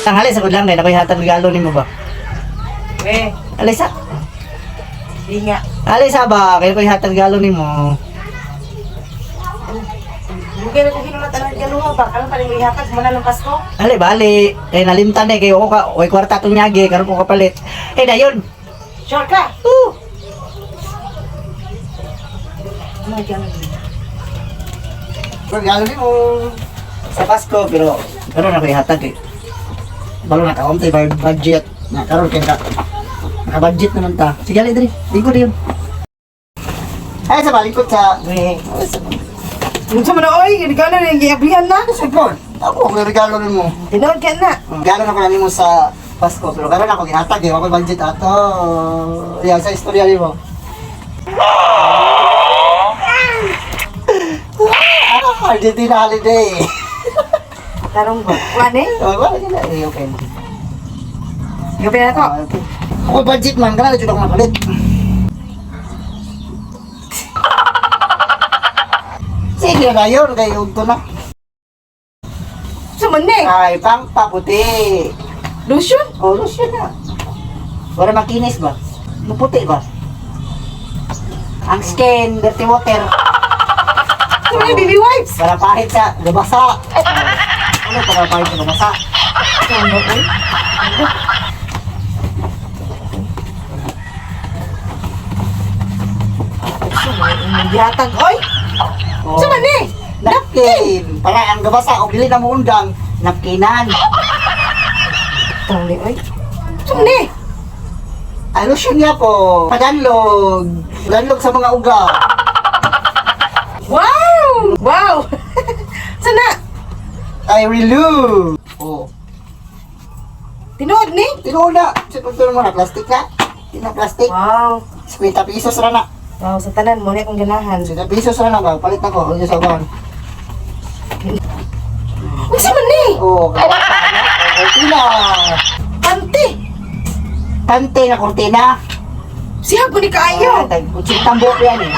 Tanghali sa lang kay nakoy hatag regalo nimo ba? Eh, Alisa. di nga. Alisa ba kay nakoy hatag regalo nimo. Bugay na ko hinulat ang galuha ba? Karon pa rin ihatag mo na ng Pasko. Ali bali kay nalimtan eh kay ako ka way kwarta tong nyagi karon ko kapalit. Eh dayon. Sure ka? Ano ka? Regalo nimo sa Pasko pero karon ako ihatag eh. Balo na ka tay budget na karon kay ka naka-budget naman ta. Sige ali diri. Lingkod yun. Ay sa balikod sa eh, Unsa man na oy, regalo na yung giabrihan na. Sipon. Ako ang regalo nimo. Tinuod ka na. Regalo na ko na nimo sa Pasko pero karon ako gihatag eh, ako budget ato. Yeah, sa istorya nimo. Ah, Argentina holiday. Tarong ba? Kuan eh? Oh, wala na eh, okay. Gabi na to. Ah, okay. Ako budget man kana jud ako makalit. Sige na yun, kay ugto na. Unsa man ni? Ay, pang paputi. Lotion? Oh, lotion na. Wala makinis ba? Maputi ba? Ang skin, dirty water. Unsa man ni baby wipes? Para pahit sa gabasa. Ano para pahit sa gabasa? Ano oy? Unsa man imong gihatag oy? Oh. Unsa man ni? Napkin. Para ang gabasa og dili na mo undang, napkinan. Tarong ni oy. Unsa man ni? Ay, lotion niya po. Padanlog. Padanlog sa mga uga. Wow! Wow! Sana? Ay, relu. Oh. Tinuod ni? Tinuod na. Sa pagtulong mo na, plastic na. Tina plastic. Wow. 50 pesos ra na. Wow, sa tanan mo ni akong ganahan. 50 pesos ra na ba? Palit ako. Ano sa ban? Unsa man ni? Oh, kawata na. Kortina. Pante. Pante nga kortina. Siya po ni kaayo. Utsintang buhok yan eh.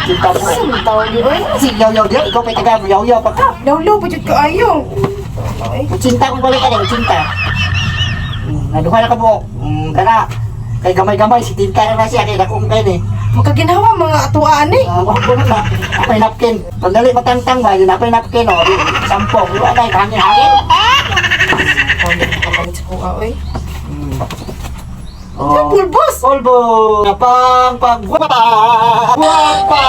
Utsintang Unsa buhok. man tawag ni oy? Si yaw-yaw diyan, ikaw pa'y taga yaw-yaw pa ka. Lawlaw pa jud kaayo. Oy. Utsinta kung balik ka na, utsinta. Naduha na ka buhok. Kana. Kay gamay-gamay, si tinta na na siya, kay dakong kayo eh. Makaginhawa mga atuaan eh. Ah, wag ko na na. Apay napkin. Pagdali matangtang ba, yun apay napkin, oh. Sampo. Wala na, hangin-hangin. Tawag ni kamalit sa kuha oy. Oh. Pulbos. Polvo! Napang pagwapa! Guwapa!